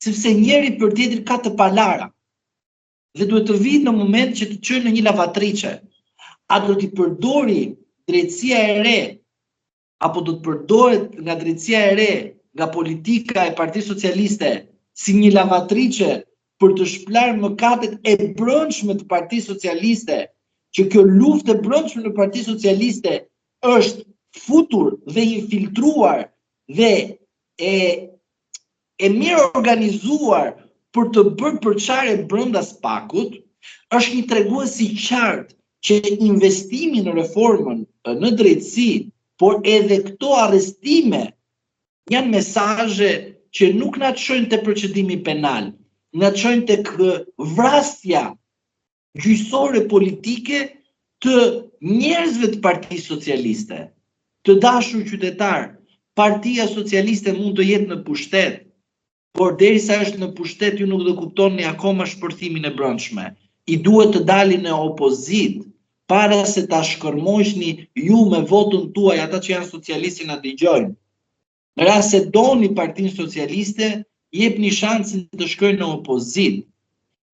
Sepse njëri për tjetrin ka të palara. Dhe duhet të vijë në moment që të çojë në një lavatriçe. A do t'i përdori drejtësia e re apo do të përdoret nga drejtësia e re, nga politika e Partisë Socialiste si një lavatriçe për të shplarë mëkatet e brendshme të Partisë Socialiste, që kjo luftë e brendshme në Partinë Socialiste është futur dhe infiltruar dhe e e mirë organizuar për të bërë përçarje brenda SPAK-ut, është një tregues i qartë që investimi në reformën në drejtësi, por edhe këto arrestime janë mesazhe që nuk na çojnë te procedimi penal, na çojnë tek vrasja gjyqësore politike të njerëzve të Partisë Socialiste. Të dashur qytetarë, Partia Socialiste mund të jetë në pushtet, por derisa është në pushtet ju nuk do kuptoni akoma shpërthimin e brendshme. I duhet të dalin në opozitë para se ta shkërmoqni ju me votën tuaj ata që janë socialistë që na dëgjojnë. Në rast se doni Partinë Socialiste, jepni shansin të shkojë në opozitë.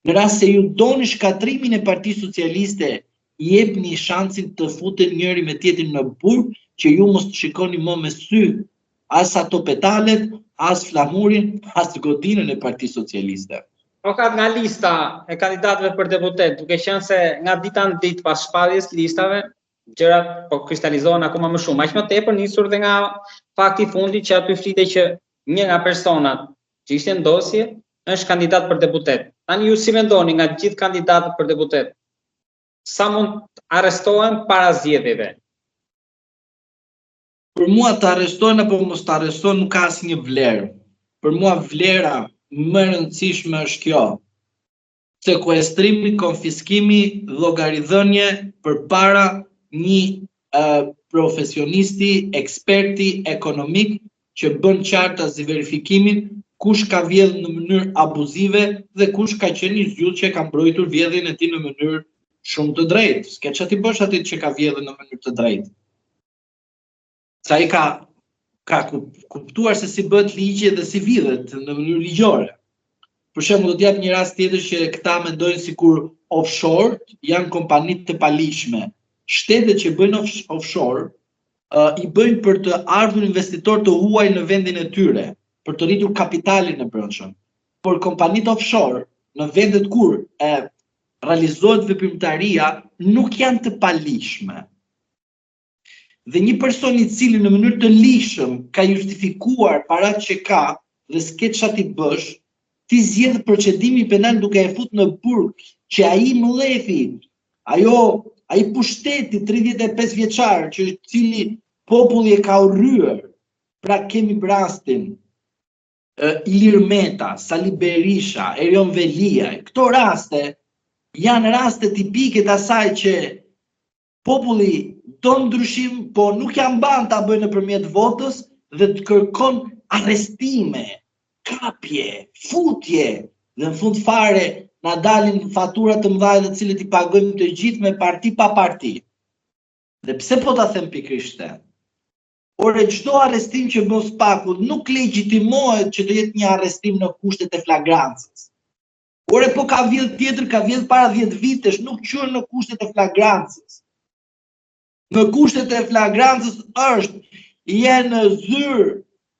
Në rast se ju doni shkatërrimin e Partisë Socialiste, jepni shansin të futen njëri me tjetrin në burg që ju mos të shikoni më me sy as ato petalet, as flamurin, as godinën e Partisë Socialiste. Avokat nga lista e kandidatëve për deputet, duke qenë se nga dita në ditë pas shpalljes listave, gjërat po kristalizohen akoma më shumë. Aq më tepër nisur dhe nga fakti i fundit që aty flitej që një nga personat që ishte në dosje është kandidat për deputet. Tani ju si mendoni nga gjithë kandidatët për deputet, sa mund të arrestohen para zgjedhjeve? Për mua të arrestohen apo mos të arrestohen nuk ka asnjë vlerë. Për mua vlera më e rëndësishme është kjo. Sekuestrimi, konfiskimi, llogaridhënie përpara një profesionisti, eksperti ekonomik që bën qartazi verifikimin kush ka vjedhë në mënyrë abuzive dhe kush ka qenë i zgjuar që e ka mbrojtur vjedhjen e tij në mënyrë shumë të drejtë. S'ke ça t'i bësh atij që ka vjedhë në mënyrë të drejtë. Se ai ka ka kuptuar se si bëhet ligji dhe si vidhet në mënyrë ligjore. Për shembull, do të jap një rast tjetër që këta mendojnë sikur offshore janë kompani të paligjshme. Shtetet që bëjnë offshore uh, i bëjnë për të ardhur investitorë të huaj në vendin e tyre, për të rritur kapitalin e brendshëm. Por kompanitë offshore në vendet kur e realizohet veprimtaria nuk janë të paligjshme. Dhe një person i cili në mënyrë të ligjshëm ka justifikuar paratë që ka dhe s'ke ça t'i bësh, ti zgjedh procedimin penal duke e fut në burg, që ai mllefi, ajo ai pushteti 35 vjeçar që i cili populli e ka urryer. Pra kemi rastin Ilir Meta, Sali Berisha, Erion Veliaj, këto raste janë raste tipike të asaj që Populli do ndryshim, po nuk ia mban ta bëjë nëpërmjet votës dhe të kërkon arrestime, kapje, futje dhe në fund fare na dalin fatura të mëdha të cilët i pagojmë të gjithë me parti pa parti. Dhe pse po ta them pikërisht këtë? Ore çdo arrestim që bën SPAK-u nuk legjitimohet që të jetë një arrestim në kushtet e flagrancës. Ore po ka vjedh tjetër, ka vjedh para 10 vitesh, nuk quhen në kushtet e flagrancës. Në kushtet e flagrancës është je në zyrë,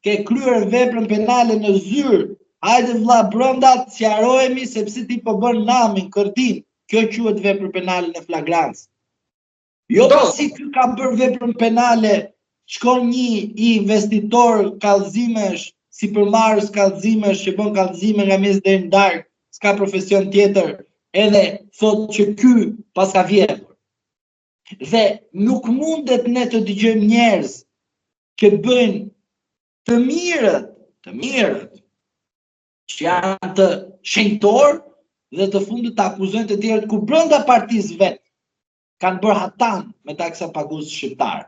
ke kryer veprën penale në zyrë, hajde vlla brenda të sqarohemi sepse ti po bën namin, kërdinë. Kjo quhet vepër penale në flagrancë. Jo pasi ky ka bërë veprën penale, shkon një investitor kallëzimesh, sipërmarrës kallëzimesh që bën kallëzime nga mëngjesi deri në darkë, s'ka profesion tjetër, edhe thotë që ky paska vjedhur. Dhe nuk mundet ne të dëgjojmë njerëz që bëjnë të mirët, të mirët, që janë të shenjtorë dhe të fundit të akuzojnë të tjerët ku brenda partisë vetë kanë bërë hatan me taksapagues shqiptarë.